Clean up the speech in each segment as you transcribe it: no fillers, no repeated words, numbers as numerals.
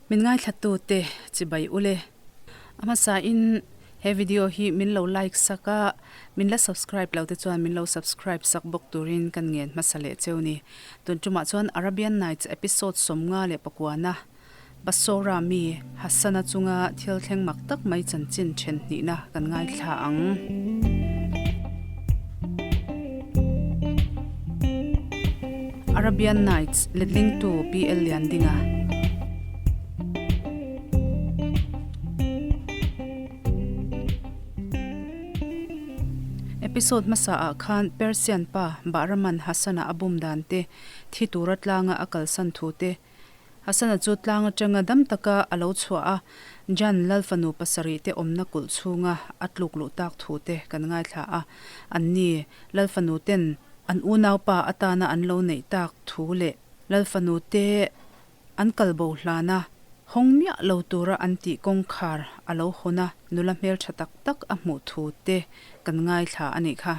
Min ngaithlatute chibai ule. A hmasain he video hi min lo like sak a, min la subscribe lo te chuan min lo subscribe sak bawk turin kan ngen hmasa leh cheu ni. Tun tumah chuan Arabian Nights episode 59na Basora mi Hassana chunga thil thleng mak tak mai chanchin then hnihna kan ngaithla ang. Arabian Nights letlingtu PL Liandinga. Episode hmasa ah khan Persian pa Bahraman Hassana a bum dan te, thi tura tlanga a kalsan thu te, Hasana chu tlang atanga dam taka a lo chhuah a, Jan Lalfanu pasarih te awmna kulh chhunga a tluk luh tak thu te kan ngaithla a. Anni, Lalfanu ten an unaupa atana an lo neih tak thu leh Lalfanu te an kal bo hlana hawng miah lo tura an tih kawngkhar a lo hawn a, nula hmeltha tak tak a hmuh thu te kan ngaithla a nih kha.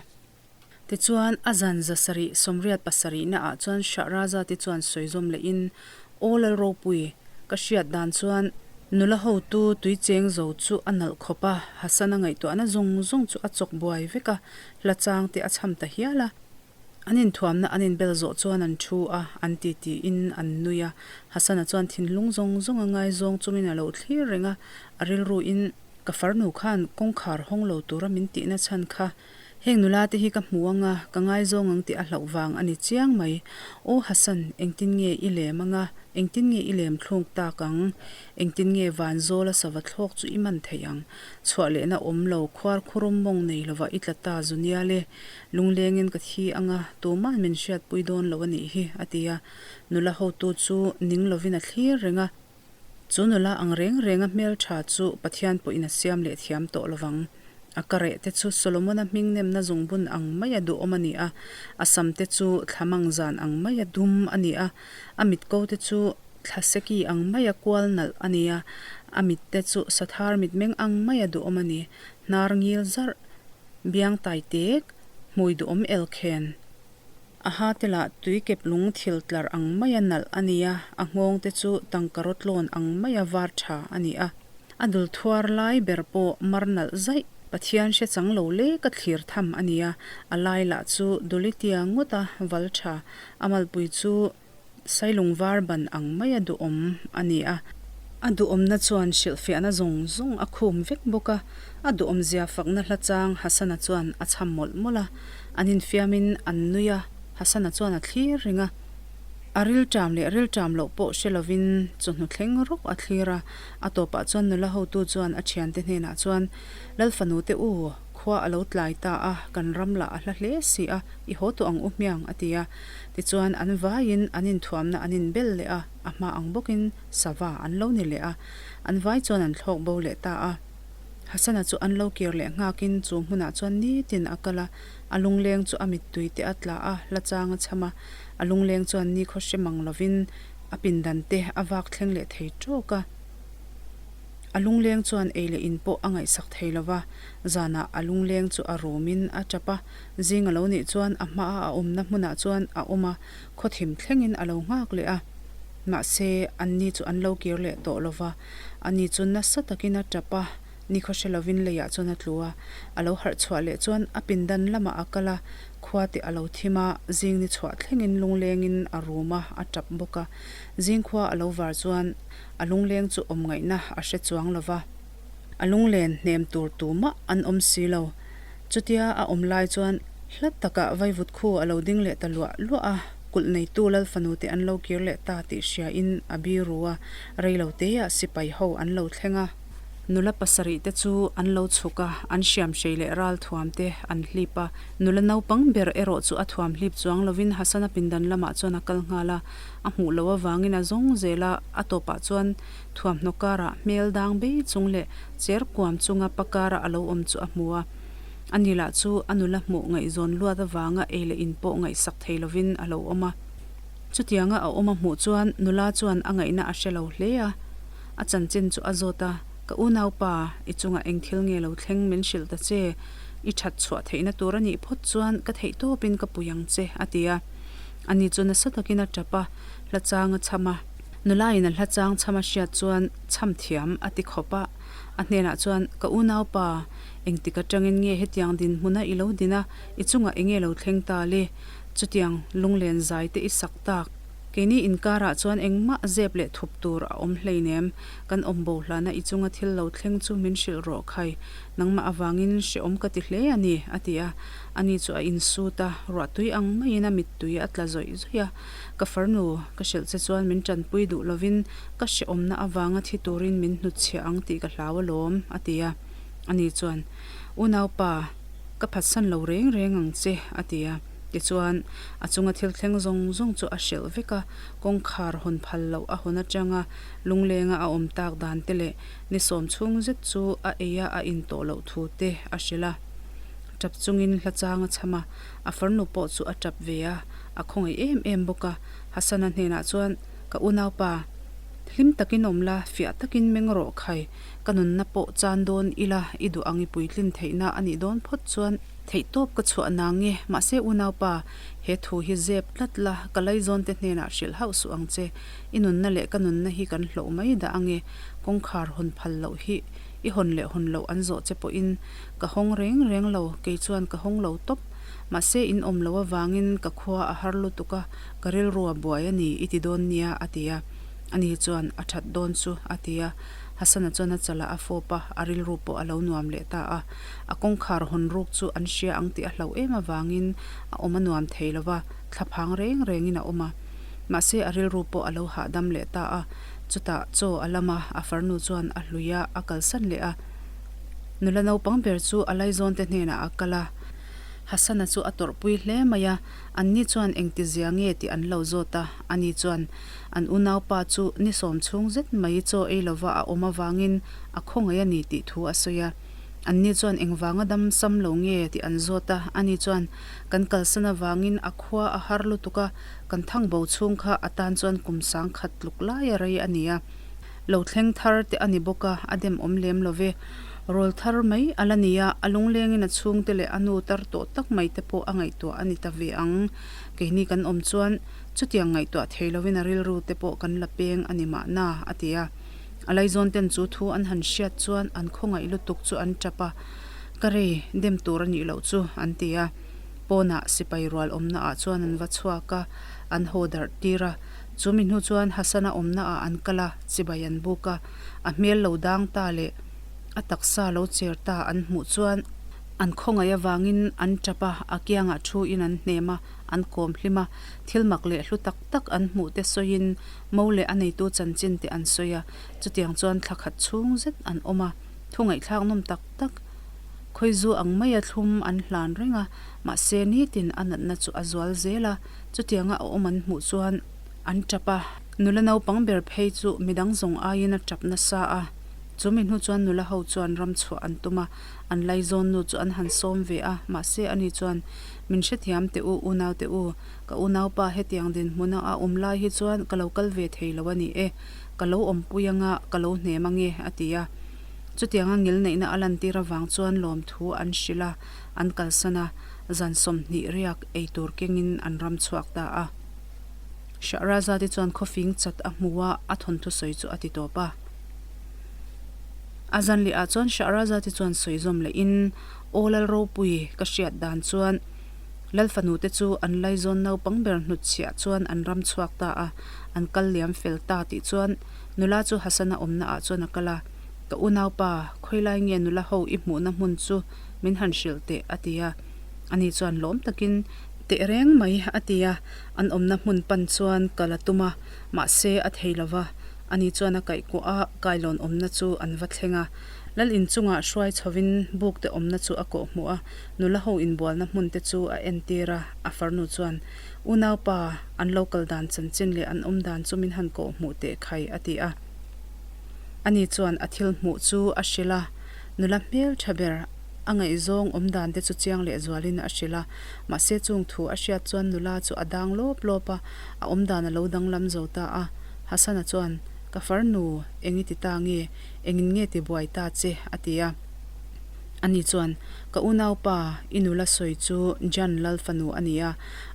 Tichuan, a zan zasarih sawmriat pasarihna ah chuan Shahraza te chuan sawi zawm lehin, Aw Lalropui, ka hriat dan chuan nula hotu tui cheng zo chu a nalh khawp a, Hassan-a ngaihtuahna zawng zawng chu a chawk buai vek a, hla chang te a chham ta hial a. An inthuamna an inbel zawh chuan an thu a, an titiin an nui a. Hassan-a chuan thinlung zawng zawng a ngaizawng chungin a lo thlir reng a, a rilruin, Ka farnu khan kawngkhar hawng lo tura min tihna chhan kha Heng nula te hi ka hmu ang a, ka ngaizawng ang tih a hlauh vang a ni chiang mai. Aw Hassan, engtin nge i lem ang a, engtin nge i lem thlung tak ang? Engtin nge Vanzawla sava thlawk chu i man theih ang? Chhuah lehna awm lo, khuar khurum mawng nei lova i tla ta zu nia le. Lunglengin ka thi ang a, tuman min hriatpui dawn lo a nih hi, a ti a. Nula hotu chu ning lovin a thlir reng a. Chu nula ang reng renga hmeltha chu Pathian pawhin a siam leh thiam tawh lovang. A ka reh te chu Solomona hming nemna zungbun ang maia duhawm a ni a, a sam te chu thlamang zan ang maia dum a ni a, a mitko te chu thlaseki ang maia kual nalh a ni a, a mit te chu sathar mitmeng ang maia duhawm a ni, hnar ngil zarh, biang tai tek, hmui duhawm elkhen. A ha te lah tui kep lung thil tlar ang maia nalh a ni a, a nghawng te chu tangka rawtlawn ang maia var tha a ni a. A dul thuar lai ber pawh mar nalh zaih, Pathian hre chang lo lek a thlir tham a ni a, a lai lah chu Dulitia ngawta val tha, a malpui chu Sailung var ban ang maia duhawm a ni a. A duhawmna chuan hrilhfiahna zawng zawng a khum vek bawk a, a duhawmzia fakna hla chang Hasana chuan a chham mawlh mawlh a. An infiamin an nui a, Hasana chuan a thlir reng a. A rilṭam leh rilṭam loh pawh hre lovin chawhnu thleng rawk a thlir a. A tawpah chuan nula hotu chuan a thiante hnenah chuan, Lalfanute u, khua a lo tlai ta a, kan ram lah a hla hle si a, i haw tawh ang u hmiang, a ti a. Tichuan, an vaiin an inthuamna an inbel leh a, a hma ang bawkin sava an lo ni leh a. An vai chuan an thlawk bo leh ta a. Hasana chu an lo kir leh nghakin chu hmunah chuan nitin a kal a, a lungleng chu a mittui te a tla a, hla chang a chham a. A lungleng chuan nikhaw hre mang lovin a pindan te a vak thleng leh thei tawk a. A lungleng chuan ei leh in pawh a ngaihsak thei lo va, zanah a lungleng chu a rumin a tap a. Zing a lo nih chuan a hmaa a awmna hmunah chuan a awm a, khawthim thlengin a lo nghak leh a. Mahse, anni chu an lo kir leh tawh lo va, ani chu nasa takin a tap a, nikhaw hre lovin leiah chuan a tlu a. A lo harh chhuah leh chuan a pindan lamah a kal a, khua te a lo thim a, zing ni chhuah thlengin lunglengin a rum a, a tap bawk a. Zing khua a lo var chuan a lungleng chu awm ngaihna a hre chuang lo va. A lunglen hnem tur tumah an awm si lo. Chutia a awm lai chuan hla takah vaivut khu a lo ding leh ta luah luah a, kulh neitu Lal fanu te an lo kir leh ta tih hriain a biru a, reilo teah sipai ho an lo thleng a. Nula pasarih te chu an lo chhuk a, an hriamhrei leh ral thuam te an hlip a. Nula naupang ber erawh chu a thuam hlip chuang lovin Hasana pindan lamah chuan a kal nghal a, a hmuh loh avangin a zawng zel a, a tawpah chuan thuamhnaw karah hmel dang bei chung leh cher kuam chunga pa kara a lo awm chu a hmu a. Ani lah chu a nula hmuh ngaihzawn luat avanga ei leh in pawh ngaihsak thei lovin a lo awm a. Chutianga a awm a hmuh chuan nula chuan a ngaihna a hre lo hle a. A chanchin chu a zawt a, Ka unaupa, i chungah eng thil nge lo thleng min hrilh ta che? I that chhuah theihna tur a nih phawt chuan ka theih tawpin ka pui ang che, a ti a. Ani chu nasa takin a tap a, hla chang a chham a. Nulain a hla chang chham a hriat chuan chham thiam a ti khawp a, a hnenah chuan, Ka unaupa, engtik atangin nge hetiang dinhmuna i lo din a, i chungah enge lo thleng ta le? Chutiang lunglen zai te i sak tak. Keini inkarah chuan engmah zep leh thup tur a awm hleinem, kan awm bo hlana i chunga thil lo thleng chu min hrilh rawh khai, nangmah avangin hrehawm ka ti hle a ni, a ti a. Ani chu a insut a, ruahtui ang maiin a mittui a tla zawih zawih a. Ka farnu, ka hrilh che chuan min tanpui duh lovin ka hrehawmna avanga thi turin min hnutchhiah ang tih ka hlau alawm, a ti a. Ani chuan, Unaupa, ka phatsan lo reng reng ang che, a ti a. Tichuan, a chunga thil thleng zawng zawng chu a hrilh vek a, kawngkhar hawn phal loh a hawn atanga lunglenga a awm tak dan te leh ni sawm chhung zet chu a ei a a in tawh loh thu te a hrilh a. Tap chungin hla chang a chham a, a farnu pawh chu a tap ve a, a khawngaih em em bawk a. Hasana hnenah chuan, Ka unaupa, hlim takin awm la, fiah takin meng rawh khai, ka nunna pawh chan dawn ila i duh ang i puitlin theihna a nih dawn phawt chuan theihtawp ka chhuah nang nge, mahse unaupa, he thu hi zep tlat la, ka laizawn te hnenah hrilh hauh suh ang che, i nunna leh ka nunna hi kan hloh mai dah ange, kawngkhar hawn phal loh hi i hawn leh hawn loh an zawh che pawhin ka hawng reng reng lo, kei chuan ka hawng lo tawp, mahse in awm loh avangin ka khua a har lutuk a, ka rilru a buai a ni i ti dawn nia a ti a, ani chuan a that dawn chu a ti a. Hasana chuan a chalah a fawp a, a rilru pawh a lo nuam leh ta a. A kawngkhar hawn ruk chu an hria ang tih a hlauh em avangin a awm a nuam thei lo va, thlaphang reng rengin a awm a. Mahse a rilru pawh a lo hahdam leh ta a. Chutah chaw a lam a, a farnu chuan a hlui a, a kalsan leh a. Nula naupang ber chu a laizawnte hnenah a kal a. Hasana chu a tawrhpui hle mai a, anni chuan engtizia nge tih an lo zawt a, ani chuan An unaupa chu ni sawm chhung zet mai chaw ei lova a awm avangin a khawngaih a ni tih thu a sawi a. Anni chuan engvanga dam sam lo nge tih an zawt a, ani chuan kan kalsan avangin a khua a har lutuk a, kan thang bo chhung kha a tan chuan kum sang khat tluk lai a rei a ni a. Lo thleng thar te a ni bawk a, a dem awm lem lo ve. Rawl thar mai a la ni a, a lunglengin a chhungte leh a nu tar tawh tak mai te pawh a ngaihtuah a ni ta ve ang. Keini kan awm chuan Chutiang ngaihtuah thei lovin a rilru te pawh kan la peng a ni mahna, a ti a. A laizawn ten chu thu an han hriat chuan an khawngaih lutuk chu an tap a, Ka rei, dem tur a nih loh chu, an ti a. Pawnah sipai rual awmna ah chuan an va chhuak a, an haw darh tir a. Chu mi hnu chuan Hasana awmna ah an kal a, chibai an buk a. A hmel lo dang ta leh a taksa lo cher ta an hmuh chuan an khawngaih avangin an tap a, a kiangah thu in an hnem a. An kawm hlim a, thil mak leh hlu tak tak an hmuh te sawiin mo leh a neitu chanchin te an sawi a, chutiang chuan thla khat chhung zet an awm a, thu ngaihthlak nawm tak tak khawizu ang maia thlum an hlan reng a, mahse nitin a natna chu a zual zel a, chutianga a awm an hmuh chuan an tap a, nula naupang ber phei chu midang zawng aiin a tap nasa a, chu mi hnu chuan nula ho chuan ram chhuah an tum a, an laizawn nu chu an han sawm ve a, mahse ani chuan Min hrethiam teh u, unau teh u, ka unaupa hetiang dinhmuna a awm lai hi chuan ka lo kal ve thei lo a ni e, ka lo awmpui anga ka lo hnem ange, a ti a. Chutianga ngilneihna a lantir avang chuan lawmthu an hrilh a, an kalsan a, zan 20 riak ei tur kengin an ram chhuak ta a. Shahrazad-i chuan khawfing chat a hmu a, a thawnthu sawi chu a ti tawp a. A zan lehah chuan Shahrazad-i chuan sawi zawm lehin, Aw Lal ropui, ka hriat dan chuan Lal fanu te chu an laizawn naupang ber hnutchhiah chuan an ram chhuak ta a, an kal liam fel ta tih chuan nula chu Hasana awmna ah chuan a kal a, Ka unaupa, khawilai nge nula ho i hmuhna hmun chu min han hrilh teh a ti a. Ani chuan lawm takin teh reng mai a ti a, an awmna hmun pan chuan kal a tum a, mahse a thei lo va, ani chuan a kaihkuah a, kailawn awmna chu an va thleng a. Lal inchungah hruai chhovin buk te awmna chu a kawh hmuh a, nula ho inbualna hmun te chu a entir a, a farnu chuan, Unaupa, an lo kal dan chanchin leh an awm dan chu min han kawh hmuh teh khai, a ti a. Ani chuan a thil hmuh chu a hrilh a, nula hmel tha ber a ngaihzawng awm dan te chu chiang leh zualin a hrilh a, mahse chung thu a hriat chuan nula chu a dang lawp lawp a, a awm dan a lo danglam zo ta a. Hasana chuan, Ka farnu, eng i ti ta nge? Engin nge ti buai ta che? a ti a. Ani chuan, Ka unaupa, i nula sawi chu Jan Lal fanu a ni a,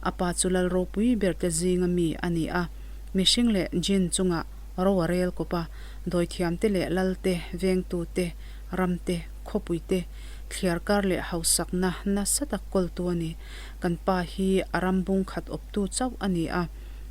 a pa chu Lal ropui ber te zinga mi a ni a. Mihring leh Jin chungah Ro a rel kawp a, dawithiamte leh lalte, vengtute, ramte, khawpuite, thliarkar leh hausakna nasa tak kawltu a ni. Kan pa hi a ram bung khat awptu chauh a ni a,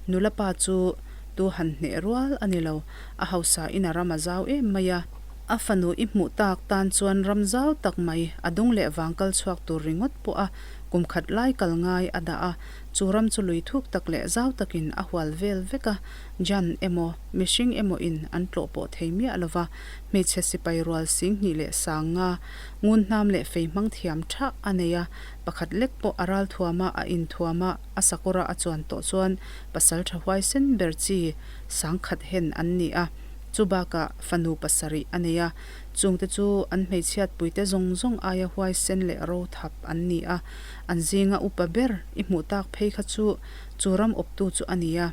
nula pa chu tu han hneh rual a ni lo, a hausa in a ram a zau em mai a. A fanu i hmuh tak tan chuan ram zau tak mai a dung leh vang kal chhuak tur ringawt pawh a kum khat lai kal ngai a dah a, chu ram chu lui thuk tak leh zau takin a hual vel vek a. Jan emaw, mihring emaw in an tlawh pawh thei miah lo va, hmeichhe sipai rual singhnih leh sang nga, ngun hnam leh fei hmang thiam tha a nei a, pakhat lek pawh a ral thuam a, a inthuam a, a sakawra a chuan tawh chuan pasal tha huaisen ber chi sang khat hen an ni a, chu bakah fanu pasarih a nei a, chungte chu an hmeichhiatpuite zawng zawng aia huaisen leh rothap an ni a, an zinga upa ber i hmuh tak phei kha chu chu ram awptu chu a ni a.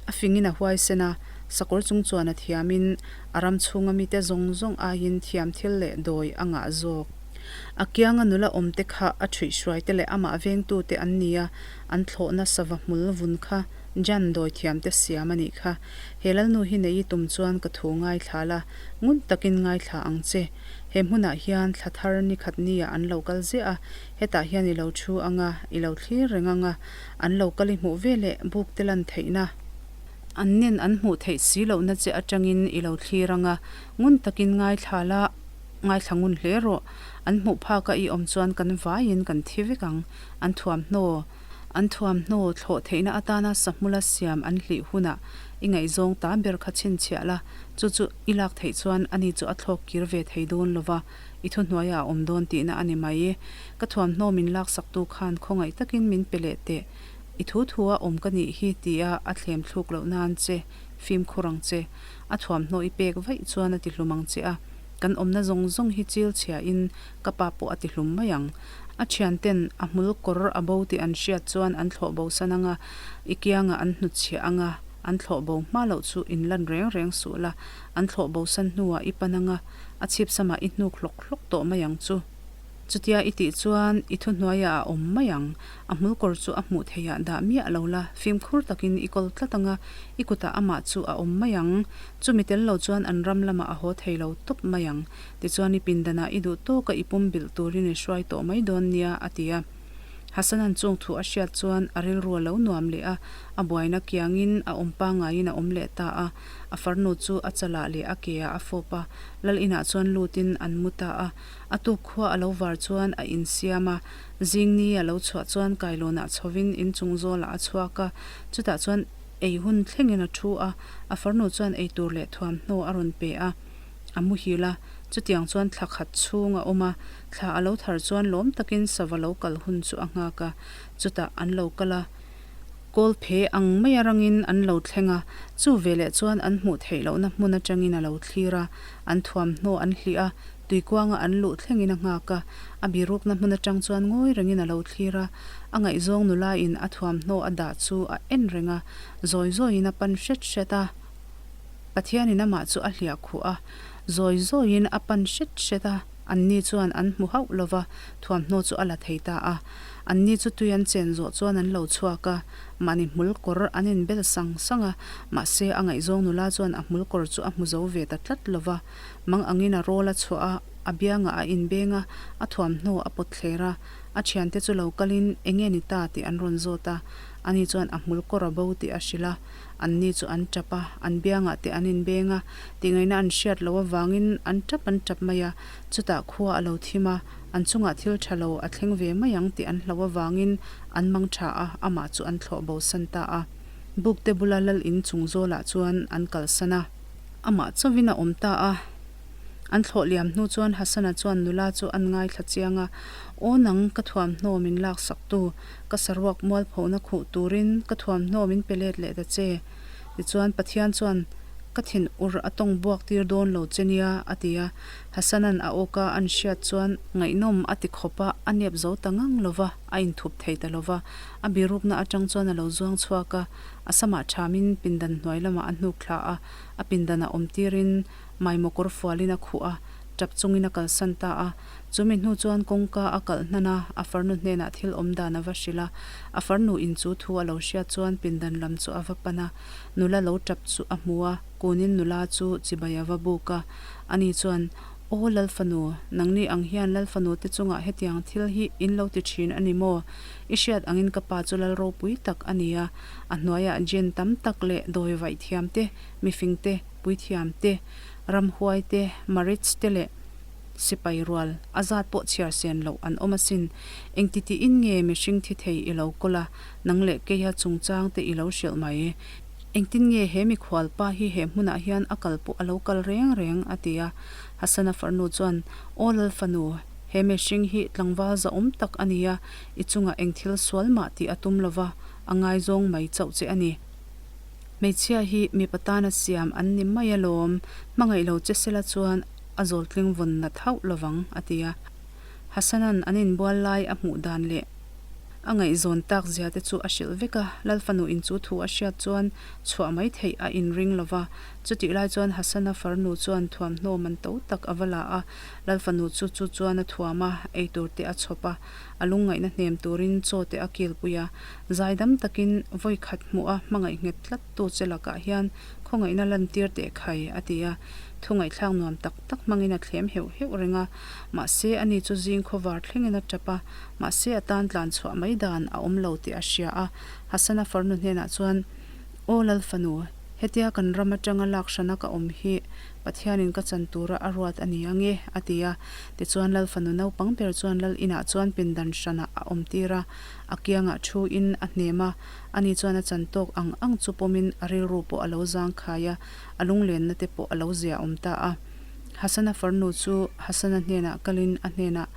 A fingin a huaisen a, sakawr chung chuan a thiamin a ram chhunga mite zawng zawng aiin thiam thil leh dawi a ngah zawk. A kianga nula awmte kha a ṭhuihhruaite leh amah vengtute an ni a, an thlawhna sava hmul vun kha Jan dawi thiamte siam a nih kha. He lalnu hi nei i tum chuan ka thu ngaithla la, ngun takin ngaithla ang che. He hmunah hian thla thar ni khat nia an lo kal ziah a, hetah hian i lo ṭhu ang a, i lo thlir reng ang a, An lo kal i hmuh ve leh buk te lan theihna. An nen an hmuh theih si lohna che atangin i lo thlir ang a, ngun takin ngaithla la, ngaithla ngun hle rawh. An hmuh phaka i awm chuan kan vaiin kan thi vek ang. An thuamhnaw, an thuamhnaw thlawh theihna atana sahmula siam an hlih hunah i ngaihzawng ta ber kha chhinchhiah la, chu chu i lak theih chuan ani chu a thlawk kir ve thei dawn lova. I thuhnuaiah a awm dawn tihna a ni mai. Ka thuamhnaw min laksaktu khan khawngaih takin min pe leh teh. I thu thua awm ka nih hi tia a thlem thluk loh nan che, fimkhur ang che. A thuamhnaw i pek vaih chuan a tihlum ang che a, kan awmna zawng zawng hi chil chhiahin ka pa pawh a tihlum mai ang. A thianten a hmul kawr a bo tih an hriat chuan an thlawh bo san ang a, i kiangah an hnutchhiah ang a, an thlawh bo hma loh chu inlan reng reng suh la, an thlawh bo san hnuah i pan ang a, A chhip samah i hnuk hlawk hlawk tawh mai ang chu. Chutia i tih chuan i thuhnuaiah a awm mai ang. A hmulkawr chu a hmuh theihah dah miah lo la, fimkhur takin i kawl tlat ang a, i kutah amah chu a awm mai ang. Chumi tel lo chuan an ram lamah a haw thei lo tawp mai ang. Tichuan i pindanah i duh tawka i pum bilh turin i hruai tawh mai dawn nia, a ti a. Hasana'n chung thu a hriat chuan a rilru a lo nuam leh a, a buaina kiangin a awm pangaiin a awm leh ta a. A farnu chu a chalah leh a keah a fawp a, lal inah chuan lutin an mu ta a. A tuk khua a lo var chuan a insiam a, zing ni a lo chhuah chuan kailawnah chhovin inchung zawlah a chhuak a, chutah chuan ei hun thlengin a thu a, a farnu chuan eitur leh thuamhnaw a rawn pe a, a muhil a, chutiang chuan thla khat chhung a awm a, thla a lo thar chuan lawm takin sava lo kal hun chu a nghak a, chutah an lo kal a. Kawl phe ang mai a rangin an lo thleng a, chu veleh chuan an hmuh theih lohna hmun atangin a lo thlir a, an thuamhnaw an hlih a, tuikuanga an luh thlengin a nghak a, a birukna hmun atang chuan ngawi rengin a lo thlir a, a ngaihzawng nula in a thuamhnaw a dah chu a en reng a, zawi zawiin a pan hret hret a, Pathianin amah chu a hliah khuh a, zawi zawiin a pan hret hret a, anni chuan an hmu hauh lova, thuamhnaw chu a la thei ta a. Anni chu tui an chen zawh chuan an lo chhuak a, mahni hmul kawr an inbel sang sang a, mahse a ngaihzawng nula chuan a hmul kawr chu a hmu zo ve ta tlat lo va. Mang angin a rawl a chhuah a, a biangah a inbeng a, a thuamhnaw a pawt thler a. A thiante chu lo kalin enge ni ta tih an rawn zawt a, ani chuan a hmul kawr a bo tih a hrilh a. Anni chu an tap a, an biangah te an inbeng a, tihngaihna an hriat loh avangin an tap an tap mai a, chutah khua a lo thim a, An chungah thil tha lo a thleng ve mai ang tih an hlauh avangin an mang tha a, amah chu an thlawh bosan ta a. Bukte bula lal in chung zawlah chuan an kalsan a. Amah chauhin a awm ta a. An thlawh liam hnu chuan Hasana chuan nula chu an ngaithla chiang a, Aw nang, ka thuamhnaw min laksaktu, ka saruak mualphona khuh turin ka thuamhnaw min pe let leh ta che. Tichuan Pathian chuan, Ka thin ur a tawng buak tir dawn lo che nia, a ti a. Hasana'n a awka an hriat chuan ngaihnawm a ti khawp a, a nep zo ta ngang lo va, a inthup thei ta lo va. A birukna atang chuan a lo zuang chhuak a, a samah thamin pindan hnuai lamah a hnuk thla a, a pindanah awm tirin maimaw kawr fualin a khuh a. Tap chungin a kalsan ta a. Chumi hnu chuan kawngka a kalh hnan a, a farnu hnenah thil awm dan a va hrilh a. A farnu in chu thu a lo hriat chuan pindan lam chu a va pan a. Nula lo tap chu a hmu a, kunin nula chu chibai a va buk a. Ani chuan, Aw Lalfanu, nangni ang hian Lalfanu te chungah hetiang thil hi in lo ti thin a ni maw? I hriat angin ka pa chu lal ropui tak a ni a, a hnuaiah jinn tam tak leh dawi vaih thiam te, mifing te, puithiam te, ramhuai te, marits te leh sipai rual a zat pawh chhiar sen loh an awm asin. Engti tiin nge mihring thi thei i lo kawl a, nang leh keia chungchang te i lo hrilh mai? Engtin nge he mikhual pa hi he hmunah hian a kal pawh a lo kal reng reng? a ti a. Hasana farnu chuan, Aw lal fanu, he mihring hi tlangval zahawm tak a ni a, i chungah eng thil sual mah tih a tum lova, a ngaizawng mai chauh che a ni. Hmeichhia hi mipa tana siam an ni mai alawm, hmangaih lo che sela chuan a zawltling vawn nat hauh lovang, a ti a. Hasana'n an inbual lai a hmuh dan leh a ngaihzawn tak zia te chu a hrilh vek a, Lalfanu in chu thu a hriat chuan chhuah mai theih a inring lova. Chutih lai chuan Hasana farnu chuan thuamhnaw man to tak a va la a, Lalfanu chu chu chuan a thuam a, eitur te a chhawp a, a lungngaihna hnem turin chaw te a kilpui a. Zaidam takin vawi khat hmuh a hmangaih nghet tlat tu che lakah hian khawngaihna lantir teh khai, a ti a. Thu ngaihthlak nuam tak tak hmangin a thlem heuh heuh reng a. Mahse, ani chu zing khawvar thlengin a tap a, mahse a tan tlan chhuah mai dan a awm lo tih a hria a. Hasana farnu hnenah chuan, Aw Lalfanu, hetia kan ram atanga lak hrana ka awm hi Pathianin ka chan tura a ruat a ni ange, a ti a. Tichuan Lalfanu naupang ber chuan Lal inah chuan pindan hranah a awm tir a, a kiangah thu in a hnem a, ani chuan a chan tawk ang ang chu pawmin a rilru pawh a lo zangkhai a, a lunglenna te pawh a lo zia awm ta a. Hasana farnu chu Hasana hnenah kalin a hnenah,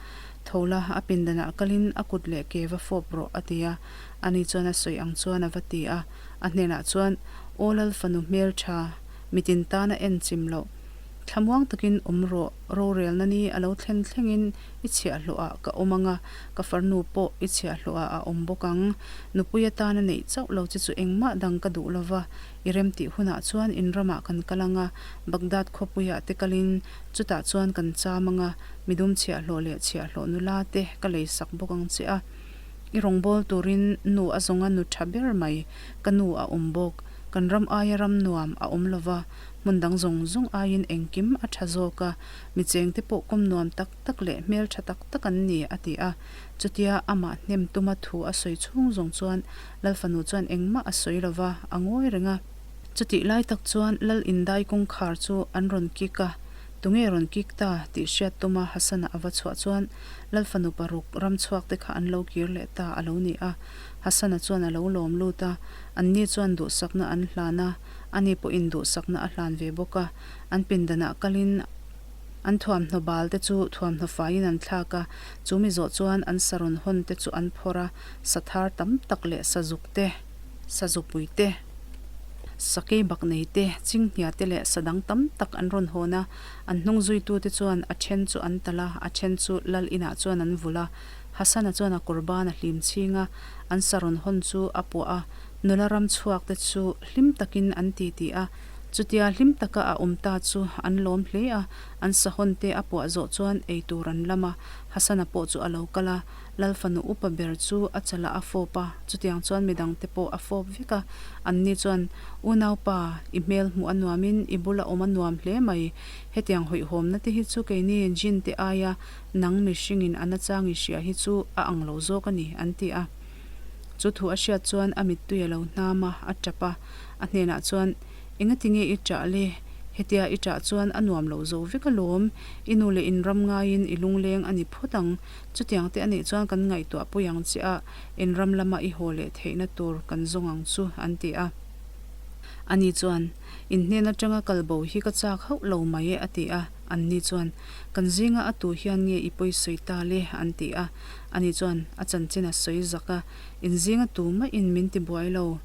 Tho la, a pindanah kalin a kut leh ke va fawp rawh, a ti a. Ani chuan a sawi ang chuan a va ti a. A hnenah chuan, Aw Lal fanu hmeltha, mitin tana en chim loh. Thlamuang takin awm rawh, rorelna ni a lo thlen thlengin i chhiahhlawhah ka awm ang a, ka farnu pawh i chhiahhlawhah a awm bawk ang. Nupui atana neih chauh lo che chu engmah dang ka duh lova, I remtih hunah chuan in ramah kan kal ang a, Baghdad khawpuiah te kalin chutah chuan kan cham ang a, midum chhiahhlawh leh chhiahhlawh nula te ka lei sak bawk ang che a. I rawngbâwl turin nu a zawnga nu ṭha ber mai, ka nu a awm bawk. Kan ram aia ram nuam a awm lo va, hmun dang zawng zawng aiin engkim a ṭha zawk a, mi chengte pawh kawm nuam tak tak leh hmel ṭha tak tak an ni, a ti a. Chutia amah hnem tuma thu a sawi chhung zawng chuan Lalfanu chuan engmah a sawi lo va, a ngawi reng a. Chutih lai tak chuan Lal Indai kawngkhar chu an rawn kik a, tunge rawn kik ta tih hriat tuma Hasana a va chhuah chuan Lalfanu paruk ram chhuak te kha an lo kir leh ta a lo ni a. Hasana chuan a lo lawm lut a, anni chuan duhsakna an hlan a, ani pawhin duhsakna a hlan ve bawk a. An pindanah kalin An thuamhnaw bal te chu thuamhnaw faiin an thlak a, chu mi zawh chuan an sarawn hawn te chu an phawrh a, sathar tam tak leh sazuk te, sazupui te, sakei bak nei te, chinghnia te leh sa dang tam tak an rawn hawn a. An hnung zuitu te chuan a then chu an talh a, a then chu lal inah chuan an vulh a. Hasana chuan a kawr ban a hlim chhing a, an sarawn hawn chu a puah a, nula ram chhuak te chu hlim takin an titi a. Chutia hlim taka a awm ta chu an lawm hle a, an sahawn te a puah zawh chuan ei tur an lam a, Hasana pawh chu a lo kal a, Lal fanu upa ber chu a chalah a fawp a, chutiang chuan midang te pawh a fawp vek a, anni chuan, Unaupa, i hmel hmuh a nuamin i bula awm a nuam hle mai, hetiang hawihhawmna te hi chu keini Jin te aia nang mihringin a nachang i hria hi chu a ang lo zawk a ni, an ti a. Chu thu a hriat chuan a mittui a lo hnam a, a tap a. A hnenah chuan, Engati nge i ṭah le? Hetia i ṭah chuan a nuam lo zo vek alawm. I nu leh in ram ngaiin i lungleng a ni phawt ang. Chutiang te a nih chuan kan ngaihtuah pui ang che a, in ram lama i haw leh theihna tur kan zawng ang chu, an ti a. Ani chuan, In hnen aṭanga kal bo hi ka chak hauh lo mai e, a ti a. Anni chuan, Kan zinga a tu hian nge i pawi sawi ta le? an ti a. Ani chuan a chanchin a sawi zak a, In zinga tu mahin min ti buai lo.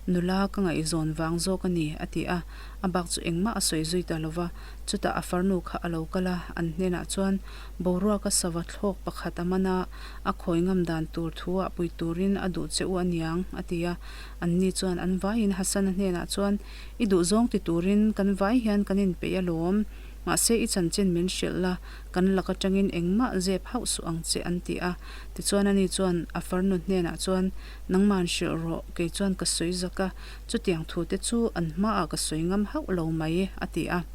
Nula ka ngaihzawn vang zawk a ni, a ti a. A bak chu engmah a sawi zui ta lo va. Chutah a farnu kha a lo kal a, an hnenah chuan boruaka sava thlawk pakhat a man a, a khawi ngam dan tur thu ah pui turin a duh che u a niang, a ti a. Anni chuan an vaiin Hassan-a hnenah chuan, I duhzawng ti turin kan vai hian kan inpeih alawm. Mahse i chanchin min hrilh la, kan lak atangin engmah zep hauh suh ang che an ti a. Tichuan ani chuan a farnu hnenah chuan, Nangman hrilh rawh, kei chuan ka sawi zak a, chutiang thute chu an hmaah ka sawi ngam hauh lo mai, a ti a.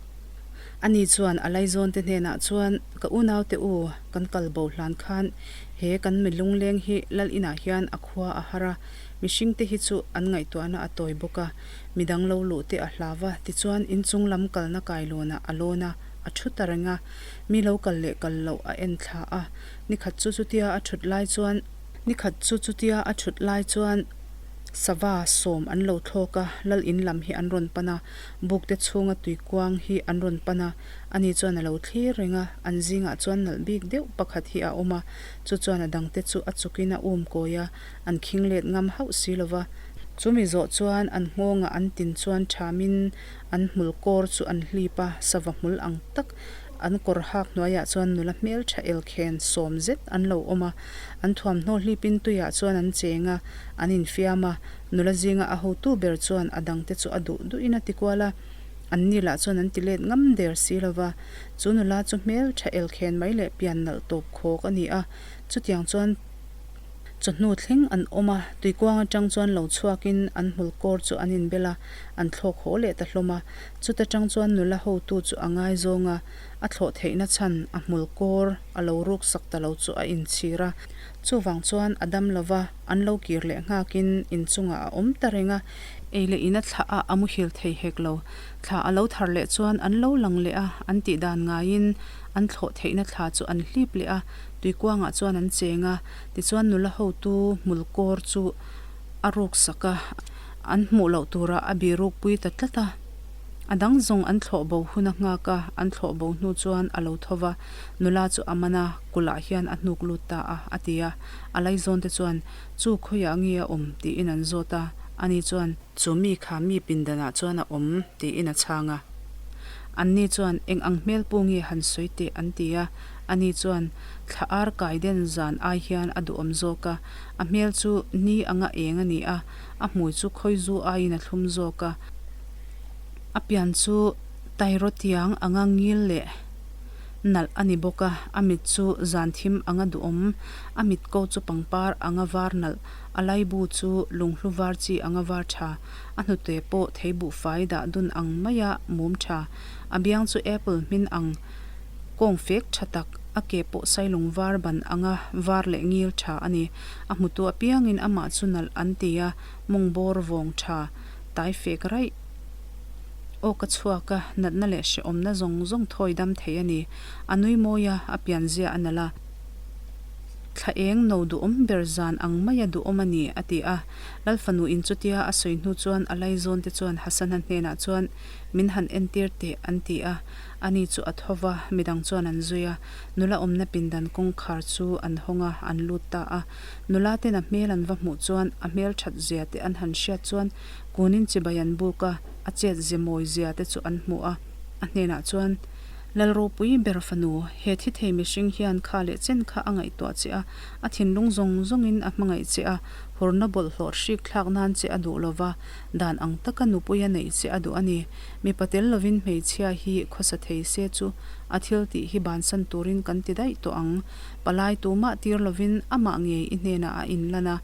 Ani chuan a laizawnte hnenah chuan, Ka unaute u, kan kal bo hlan khan he kan mi lungleng hi lal inah hian a khua a har a, mihringte hi chu an ngaihtuahna a tawi bawk a, midang lo luh te a hlau a, tichuan inchung lam kalna kailawnah a lawn a, a thu ta reng a, mi lo kal leh kal loh a en thla a, nikhat chu chutia a thut lai chuan. Nikhat chu chutia a thut lai chuan sava sawm an lo thlawk a, lal in lam hi an rawn pan a, buk te chhunga tui kuang hi an rawn pan a, ani chuan a lo thlir reng a, an zingah chuan nalh bik deuh pakhat hi a awm a, chu chuan a dangte chu a chukin a um kawi a, an khing let ngam hauh si lo va. Chumi zawh chuan an nghawngah an tin chuan thamin an hmul kawr chu an hlip a, sava hmul ang tak an kawr hak hnuaiah chuan nula hmeltha elkhen sawm zet an lo awm a, an thuamhnaw hlipin tuiah chuan an cheng a, an infiam a, nula zinga a hotu ber chuan a dangte chu a duh duhin a ti kual a, anni lah chuan an ti let ngam der si lo va, chu nula chu hmeltha elkhen mai leh pian nalh tawp khawk a ni a, chutiang chuan. Chawhnu thleng an awm a, tuikuang atang chuan lo chhuakin an hmul kawr chu an inbel a, an thlawk haw leh ta hlawm a. Chuta tang chuan nula hotu chu a ngaizawng a, a thlawh theihna chhan a hmul kawr a lo ruk sak ta lo chu a inchhir a. Chuvang chuan a dam lo va, an lo kir leh nghakin inchungah a awm ta reng a. Ei leh in a thlah a, a muhil thei hek lo. Thla a lo thar leh chuan an lo lang leh a, an tih dan ngaiin an thlawh theihna thla chu an hlip leh a. Tuikuangah chuan an cheng a, tichuan nula hotu hmul kawr chu a ruk sak a, an hmuh loh turah a bi ruk pui ta tlat a. A dang zawng an thlawh bo hun a nghak a, an thlawh bo hnu chuan a lo tho va, nula chu a man a, kulh ah hian a hnuk lut ta a, a ti a. A laizawn te chuan, Chu khawiah nge a awm? tiin an zawt a, ani chuan, Chu mi kha mi pindanah chuan a awm, tiin a chhang a. Anni chuan, Eng ang hmel pu nge han sawi teh? an ti a. Ani chuan, Thla ar kai den zan ai hian a duhawm zawk a. A hmel chu ni anga eng a ni a, a hmui chu khawizu aiin a thlum zawk a. A pian chu tairawtiang anga ngil leh nalh a ni bawk a, a mit chu zan thim anga duhawm, a mit ko chu pangpar anga var nalh. A laibu chu lunghlu var chi anga var tha, a hnute pawh thei buhfai dah dun ang maia mum tha. A biang chu apple hmin ang kawng fek tha tak, a ke pawh sailung var ban anga var leh ngil tha a ni. A hmutu apiangin amah chu nalh an ti a, mawng bawr vawng tha, tai fek raih. Aw ka chhuak a, natna leh hrehawmna zawng zawng thawi dam thei a ni. A nui mawi a, a pianzia a nalh a. Thla eng no duhawm ber zan ang maia duhawm a ni, a ti a. Lal fanu in chutia a sawi hnu chuan a laizawn te chuan Hasana hnenah chuan min han entir teh an ti a. Ani chu a tho va, midang chuan an zui a. Nula awmna pindan kawngkhar chu an hawng a, an lut ta a. Nula ten a hmel an va hmuh chuan a hmel that zia te an han hriat chuan kunin chibai an buk a, a chet ze mawi zia te chu an hmu a. A hnenah chuan. Lal ropui ber fanu, he thi thei mihring hian kha leh chen kha a ngaihtuah che a, a thinlung zawng zawngin a hmangaih che a, hurna bawlhhlawh hrik thlak nan che a duh lova, dan ang taka nupui a neih che a duh a ni. Mipa tel lovin hmeichhia hi khawsa thei se chu a thil tih hi bansan turin kan ti daih tawh ang. Palai tumah tir lovin amah ngei i hnenah a inlan a.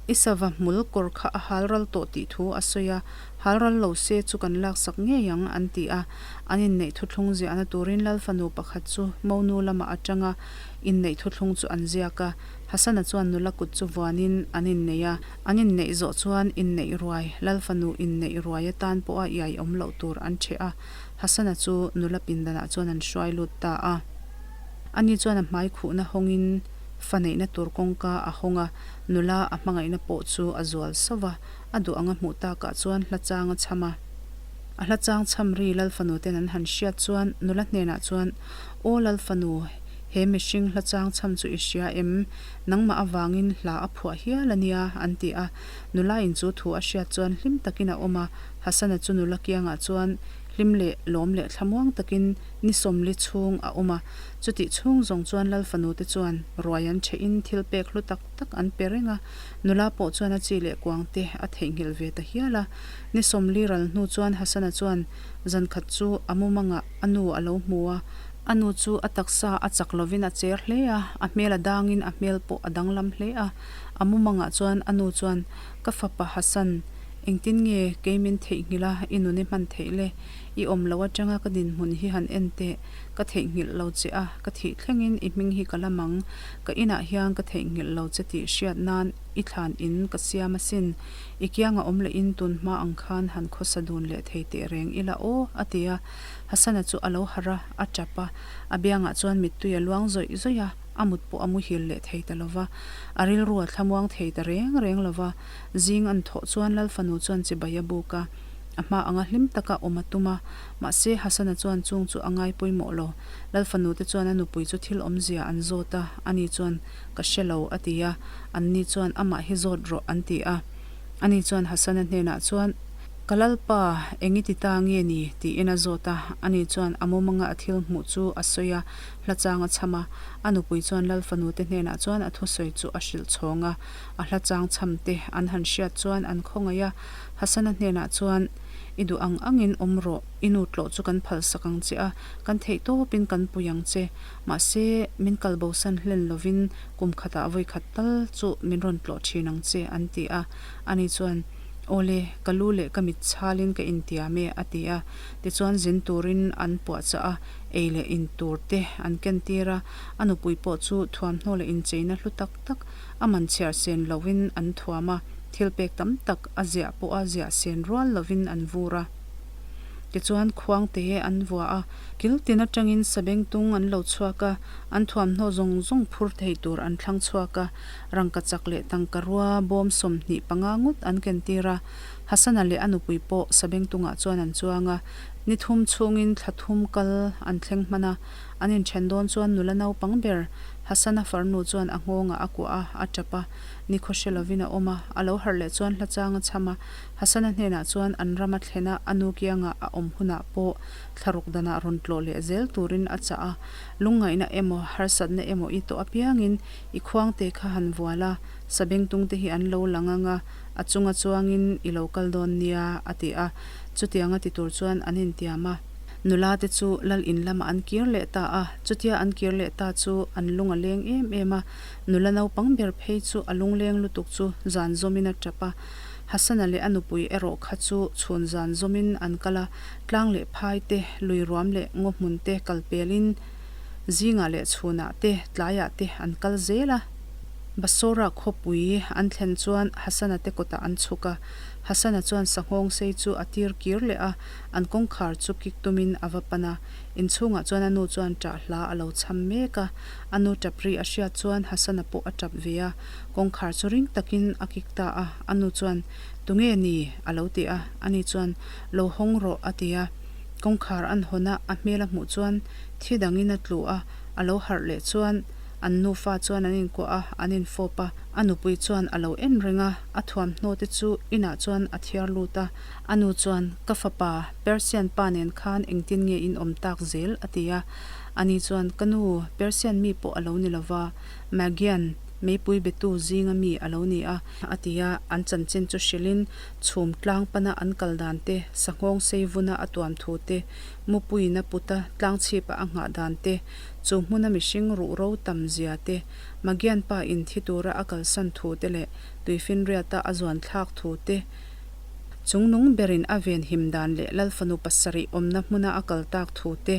I sava hmul kawr kha a hal ral tawh tih thu a sawi a, hal ral lo se chu kan laksak ngei ang, an ti a. An inneih thuthlung ziahna turin Lal fanu pakhat chu monu lamah atanga inneih thuthlung chu an ziak a. Hasana chuan nula kut chu vuanin an inneih a. An inneih zawh chuan inneih ruai, Lal fanu inneih ruai atan pawha iai awm loh tur an ṭheh a. Hasana chu nula pindanah chuan an hruai lut ta a. Ani chuan a hmai khuhna hawngin fa neihna tur kawngka a hawng a, nula a hmangaihna pawh chu a zual sauh a. A duh anga hmuh takah chuan hla chang a chham a. A hla chang chham ri Lal fanu ten an han hriat chuan nula hnenah chuan, Aw Lal fanu, he mihring hla chang chham chu i hria em? Nangmah avangin hla a phuah hial a nia, an ti a. Nula in chu thu a hriat chuan hlim takin a awm a. Hasana chu nula kiangah chuan. Hlim leh lawm leh thlamuang takin ni 40 chhung a awm a. Chutih chhung zawng chuan Lal fanu te chuan ruai an ṭhehin thil pek hlu tak tak an pe reng a. Nula pawh chuan a chi leh kuang te a theihnghilh ve ta hial a. Ni 40 ral hnu chuan Hasana chuan zan khat chu a mumangah a nu a lo hmu a. A nu chu a taksa a chak lovin a cher hle a, a hmel a dangin a hmel pawh a danglam hle a. A mumangah chuan a nu chuan, Ka fapa Hasan, engtin nge kei min theihnghilh a i nun i hman theih le? I awm lo atanga ka dinhmun hi han en teh, ka theihnghilh lo che a, ka thih thlengin i hming hi ka lam ang. Ka inah hian ka theihnghilh lo che tih hriat nan i thlan in ka siam asin. I kianga awm leh in tun hma ang khan han khawsa dun leh thei teh reng ila aw, a ti a. Hasana chu a lo harh a, a tap a. A biangah chuan mittui a luang zawih zawih a, a mut pawh a muhil leh thei ta lo va. A rilru a thlamuang thei ta reng reng lo va. Zing an thawh chuan Lal fanu chuan chibai a buk a, a hma anga hlim taka awm a tum a. Mahse, Hasana chuan chung chu a ngai pawimawh lo. Lal fanu te chuan a nupui chu thil awmzia an zawt a, ani chuan, Ka hre lo, a ti a. Anni chuan, Amah hi zawt rawh, an ti a. Ani chuan Hasana hnenah chuan, Ka Lalpa, eng i ti ta nge ni? tiin a zawt a. Ani chuan a mumanga a thil hmuh chu a sawi a, hla chang a chham a. A nupui chuan Lal fanu te hnenah chuan a thusawi chu a hrilh chhawng a. A hla chang chham te an han hriat chuan an khawngaih a. Hasana hnenah chuan, I duh ang angin awm rawh, i nu tlawh chu kan phalsak ang che a, kan theih tawpin kan pui ang che. Mahse, min kal bosan hlen lovin kum khatah vawi khat tal chu min rawn tlawh thin ang che, an ti a. Ani chuan, Awle, ka lu leh ka mit chhalin ka intiam e, a ti a. Tichuan zin turin an puahchah a, ei leh in tur te an kentir a. A nupui pawh chu thuamhnaw leh incheina hlu tak tak a man chhiar sen lovin an thuam a, thil pek tam tak a ziah pawha ziah sen rual lovin an vur a. Tichuan khuangte an vua a, kil tin atangin sabengtung an lo chhuak a, an thuamhnaw zawng zawng phur thei tur an thlang chhuak a, rangkachak leh tangkarua bawm 25 ngawt an kentir a. Hasana leh a nupui pawh sabengtungah chuan an chuang a, ni thum chhungin thla thum kal an thleng hman a, an inthen dawn chuan nula naupang ber Hasana farnu chuan a nghawngah a kuah a, a tap a, nikhaw hre lovin a awm a, a lo harh leh chuan hla chang a chham a, Hasana hnenah chuan an rama thlena a nu kianga a awm hunah pawh thlaruk danah rawn tlawh leh zel turin a chah a, lungngaihna emaw harsatna emaw i tawh apiangin i khuangte kha han vual a, sabengtungte hi an lo lang ang a, a chunga chuangin i lo kal dawn nia, a ti a, chutianga ti tur chuan an intiam a. Nula te chu lal in lamah an kir leh ta a, chutia an kir leh ta chu an lung a leng em em a, nula naupang ber phei chu a lungleng lutuk chu zan zawmin a tap a, Hasana leh a nupui erawh kha chu chhun zan zawmin an kal a, tlang leh phai te, lui ruam leh ngaw hmun te kal pelin zingah leh chhunah te, tlaiah te an kal zel a. Basora khawpui an thlen chuan Hasana te kawtah an chhuk a, Hasana chuan sanghawng sei chu a tir kir leh a, an kawngkhar chu kik tumin a va pan a, inchhungah chuan a nu chuan ṭah hla a lo chham mek a, a nu ṭap ri a hriat chuan Hasana pawh a ṭap ve a, kawngkhar chu ring takin a kik ta a, a nu chuan, Tunge ni? a lo ti a, ani chuan, Lo hawng rawh a ti a, kawngkhar an hawn a, a hmel a hmuh chuan thi dangin a tlu a, a lo harh leh chuan an nufa chuan an inkuah a, an infawp a, a nupui chuan a lo en reng a, a thuamhnaw te chu inah chuan a thiar lut a. A nu chuan, Ka fapa, Persian pa nen khan engtin nge in awm tak zel? a ti a. Ani chuan, Ka nu, Persian mi pawh a lo ni lo va, Magian, meipui betu zinga mi a lo ni a, a ti a. An chanchin chu hrilhin chhum tlang pana an kal dan te, sanghawng sei vuna a tuam thu te, mupuiin a puta tlang chhipa a nghah dan te, chu hmuna mihring ruh ro tam zia te, Magian pa in thi tura a kalsan thu te leh tuifinriata a zuan thlak thu te, Chungnung berin a ven him dan leh Lal fanu pasarih awmna hmuna a kal tak thu te,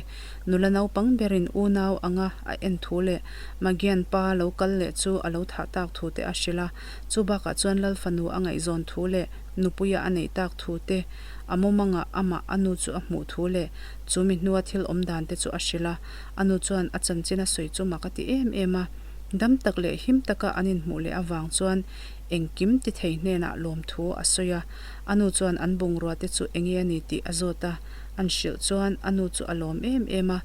nula naupang berin unau anga a en thu leh Magian pa lo kal leh chu a lo thah tak thu te a hrilh a. Chu bakah chuan Lal fanu a ngaihzawn thu leh nupuia a neih tak thu te, a mumangah amah a nu chu a hmuh thu leh chu mi hnua thil awm dan te chu a hrilh a. A nu chuan a chanchin a sawi chu mak a ti em em a. Dam tak leh him taka an inhmuh leh avang chuan Engkim ti thei hnenah lawmthu a sawi a, a nu chuan an bungrua te chu enge a ni tih a zawt a, an hrilh chuan a nu chu a lawm em em a,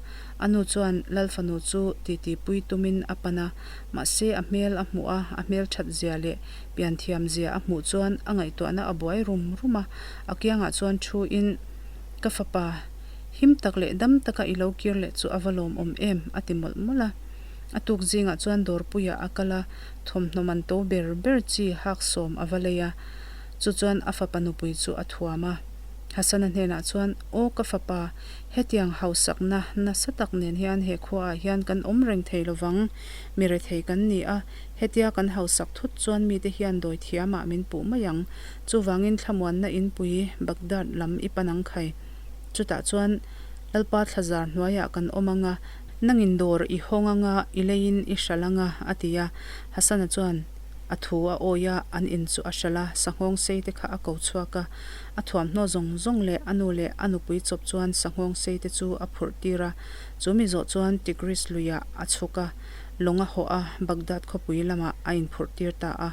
a nu chuan Lal fanu chu titi pui tumin a pan a, mahse a hmel a hmuh a, a hmel that zia leh pian thiam zia a hmuh chuan a ngaihtuahna a buai rum rum a, a kiangah chuan thu in, Ka fapa. Him tak leh dam taka i lo kir leh chu a va lawmawm em, a ti mawlh mawlh a. A tuk zingah chuan dawrpuiah a kal a, thawmhnaw man to ber ber chi hak sawm a va lei a. Chu chuan a fapa nupui chu a thuam a. Hasana hnenah chuan, Aw ka fapa, hetiang hausakna nasa tak nen hian he khuaah hian kan awm reng thei lovang, mi rethei kan ni a, hetia kan hausak thut chuan mite hian dawi thiamah min puh mai ang. Chuvangin thlamuanna inpui Baghdad lam i pan ang khai. Chutah chuan Lalpa thlazar hnuaiah kan awm ang a, nangin dawr i hawng ang a, i leiin i hralh ang a, a ti a. Hasana chuan a thu a awi a, an in chu a hralh a, sanghawng sei te kha a ko chhuak a. A thuamhnaw zawng zawng leh a nu leh a nupui chawp chuan sanghawng sei te chu a phurh tir a. Chu mi zawh chuan Tigris luiah a chhuk a, lawng a hawh a, Baghdad khawpui lamah a inphurh tir ta a.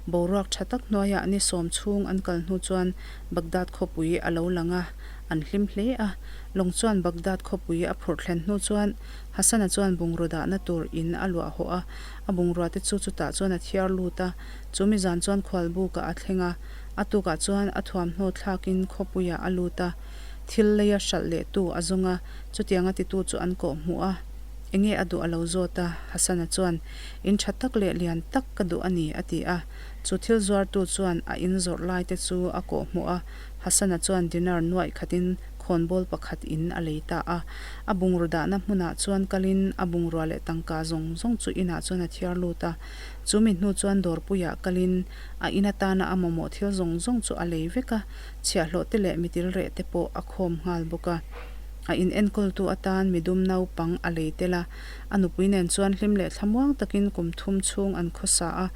Boruak tha tak hnuaiah ni sawm chhung an kal hnu chuan Baghdad khawpui a lo lang a, an hlim hle a. Lawng chuan Baghdad khawpui a phurh thlen hnu chuan Hassan-a chuan bungraw dahna tur in a luah hawh a, a bungrua te chu chutah chuan a thiar lut a. Chu mi zan chuan khualbukah a thleng a, a tukah chuan a thuamhnaw thlakin khawpuiah a lut a, thil leia hralh lehtu a zawng a, chutianga titu chu an kawh hmuh a. Enge a duh a lo zawt a, Hassan-a chuan, In tha tak leh lian tak ka duh a ni, a ti a. Chu thil zuartu chuan a in zawrh lai te chu a kawh hmuh a, Hassan-a chuan dinar nuaih khatin khawnbawl pakhat in a lei ta a. A bungraw dahna hmunah chuan kalin a bungrua leh tangka zawng zawng chu inah chuan a thiar lut a. Chu mi hnu chuan dawrpuiah kalin a in atana a mamawh thil zawng zawng chu a lei vek a, chhiahhlawh te leh mitil reh te pawh a khawm nghal bawk a. A in enkawltu atan midum naupang a lei tel a, a nupui nen chuan hlim leh thlamuang takin kum thum chhung an khawsa a.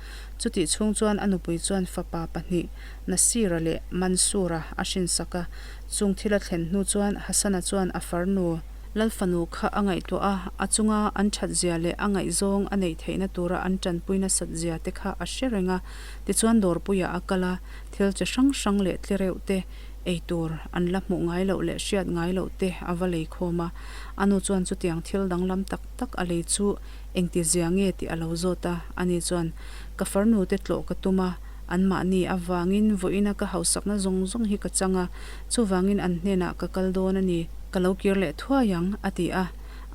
Chutih chhung chuan a nupui chuan fapa pahnih, Nasir-a leh Mansur-a a hrinsak a. Chung thil a thlen hnu chuan Hassan-a chuan a farnu, Lalfanu kha a ngaihtuah a, a chunga an that zia leh a ngaihzawng a neih theihna tura an tanpui nasat zia te kha a hre reng a. Tichuan dawrpuiah a kal a, thil chi hrang hrang leh tlereuh te, ei tur an la hmuh ngai loh leh hriat ngai loh te a va lei khawm a. A nu chuan chutiang thil danglam tak tak a lei chu engti zia nge tih a lo zawt a, ani chuan, Ka farnu te tlawh ka tum a, anmahni avangin vawiina ka hausakna zawng zawng hi ka chang a, chuvangin an hnenah ka kal dawn a ni, ka lo kir leh thuai ang, a ti a.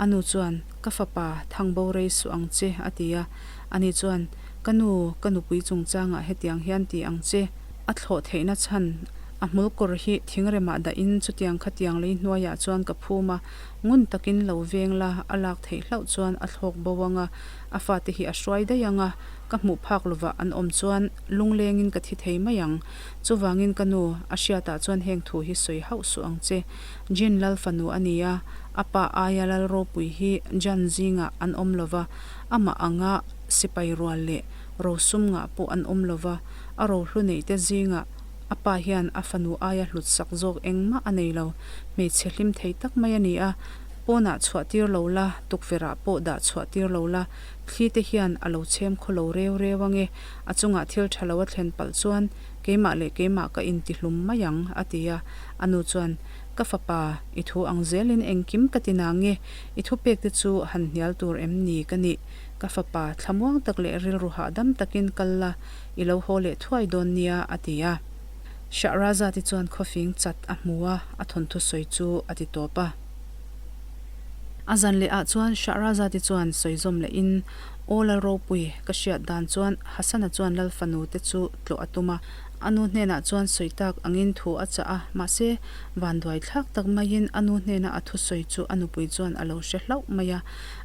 A nu chuan, Ka fapa, thang bo rei suh ang che, a ti a. Ani chuan, Ka nu, ka nupui chungchangah hetiang hian ti ang che. A thlawh theihna chhan a hmul kawr hi thingremah dahin chutiang khatiang lei hnuaiah chuan ka phum a, ngun takin lo veng la, a lak theih hlauh chuan a thlawk bo ang a, a fate hi a hruai daih ang a, ka hmuh phak lovah an awm chuan lunglengin ka thi thei mai ang. Chuvangin ka nu, a hriatah chuan heng thu hi sawi hauh suh ang che. Jin lal fanu a ni a, a pa aia lal ropui hi Jan zingah an awm lova, amah anga sipai rual leh rosum ngah pawh an awm lova, A rohlu neihte zingah a pa hian a fanu aia hlut sak zawk engmah a nei lo. Hmeichhe hlim thei tak mai a ni a, pawnah chhuah tir lo la, tukverhah pawh dah chhuah tir lo la, thli te hian a lo chhem khaw lo reu reu ange, a chungah thil tha lo a thlen palh chuan keimah leh keimah ka intihlum mai ang, a ti a. A nu chuan, Ka fapa, i thu ang zelin engkim ka ti nang nge, i thupek te chu han hnial tur em ni ka nih? Ka fapa, thlamuang tak leh rilru hahdam takin kal la, I lo haw leh thuai dawn nia, a ti a. Shahrazad-i chuan khawfing chat a hmu a, a thawnthu sawi chu a ti tawp a. A zan leh ah chuan Shahrazad-i chuan sawi zawm lehin, Aw Lal ropui, ka hriat dan chuan Hassan-a chuan Lal fanu te chu tlawh a tum a. A nu hnenah chuan sawi tak angin thu a chah a, mahse, vanduai thlak tak maiin a nu hnena a thusawi chu a nupui chuan a lo hre hlauh mai a,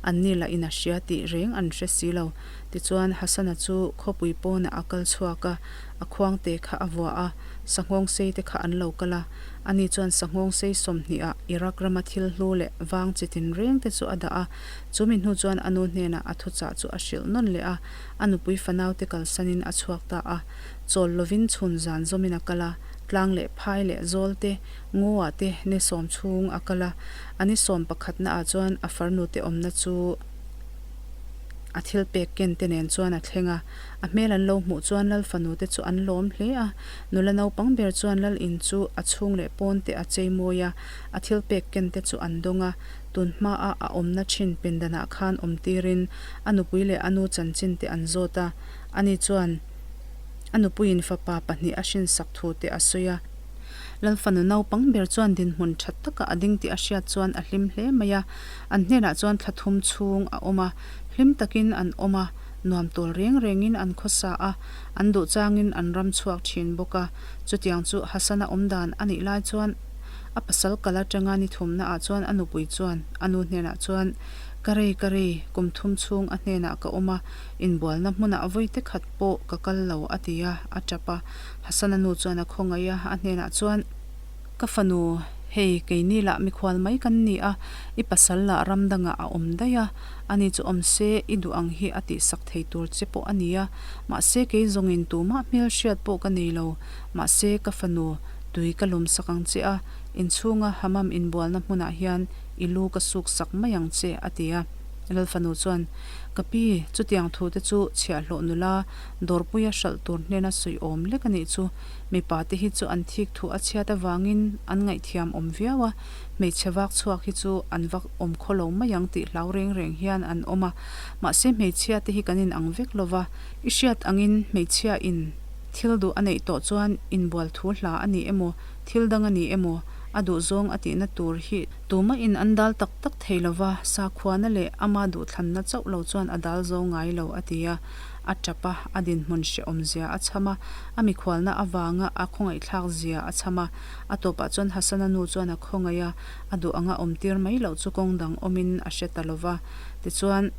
anni lah in a hria tih reng an hre si lo. Tichuan, Hassan-a chu khawpui pawnah a kal chhuak a, a khuangte kha a vuah a, sanghawng sei te kha an lo kal a. Ani chuan sanghawng sei sawmhnihah Iraq rama thil hlu leh vang chi tinreng te chu a dah a. Chu mi hnu chuan a nu hnenah a thuchah chu a hrilh nawn leh a, a nupui fanaute kalsanin a chhuak ta a. Chawl lovin chhun zan zawmin a kal a, tlang leh phai leh zawl te, ngaw-ah te ni sawm chhung a kal a. A ni sawm pakhatnaah chuan a farnute awmna chu, A thil pek ken te nen chuan a thleng a, a hmel an lo hmuh chuan Lal fanu te chu an lawm hle a. Nula naupang ber chuan Lal in chu a chhung leh pawn te a chei mawi a, a thil pek ken te chu an dawng a. Tun hmaa a awmna thin pindanah khan awm tirin a nupui leh a nu chanchin te an zawt a. Ani chuan a nupuiin fapa pahnih a hrinsak thu te a sawi a. Lal fanu naupang ber chuan dinhmun tha takah a ding tih a hriat chuan a hlim hle mai a. An hnenah chuan thla thum chhung a awm a, hlim takin an awm a, nuam tawl reng rengin an khawsa a, an duh changin an ram chhuak thin bawk a. Chutiang chu Hasana awm dan a nih lai chuan a pasal kal atanga ni thumna ah chuan a nupui chuan a nu hnenah chuan, Ka rei ka rei, kum thum chhung a hnenah ka awm a, inbualna hmunah vawi te khat pawh ka kal lo a ti a, a tap a. Hasana nu chuan a khawngaih a, a hnenah chuan, Ka fanu, hei keini lah mikhual mai kan ni a, i pasal lah ram dangah a awm daih a, ani chu awm se i duh ang hi a tihsak thei tur che pawh a ni a, mahse kei zawngin tumah hmel hriat pawh ka nei lo, mahse ka fanu, tui ka lawm sak ang che a, inchhunga hammam inbualna hmunah hian i lu ka suk sak mai ang che a ti a. Lal fanu chuan, Ka pi, chutiang thu te chu chhiahhlawh nula Dawrpuia hralh tur hnena sawi awm lek a nih chu. Mipa te hi chu an thik thu a chhiat avangin an ngaihthiam awm viau a, hmeichhe vak chhuak hi chu an va awm khaw lo mai ang tih hlau reng reng hian an awm a. Mahse hmeichhia te hi kan inang vek lo va, i hriat angin hmeichhia in thil duh a neih tawh chuan inbual thu hla a ni emaw, thil dang a ni emaw, a duhzawng a tihna tur hi tumahin an dal tak tak thei lo va, sakhuana leh ama duhthlanna chauh lo chuan a dal zo ngai lo a ti a. A tap a, a dinhmun hrehawm zia a chham a, a mikhualna avanga a khawngaihthlak zia a chham a. A tawpah chuan Hasana nu chuan a khawngaih a, a duh anga awmtir mai loh chu kawng dang awmin a hre ta lo va. Tichuan,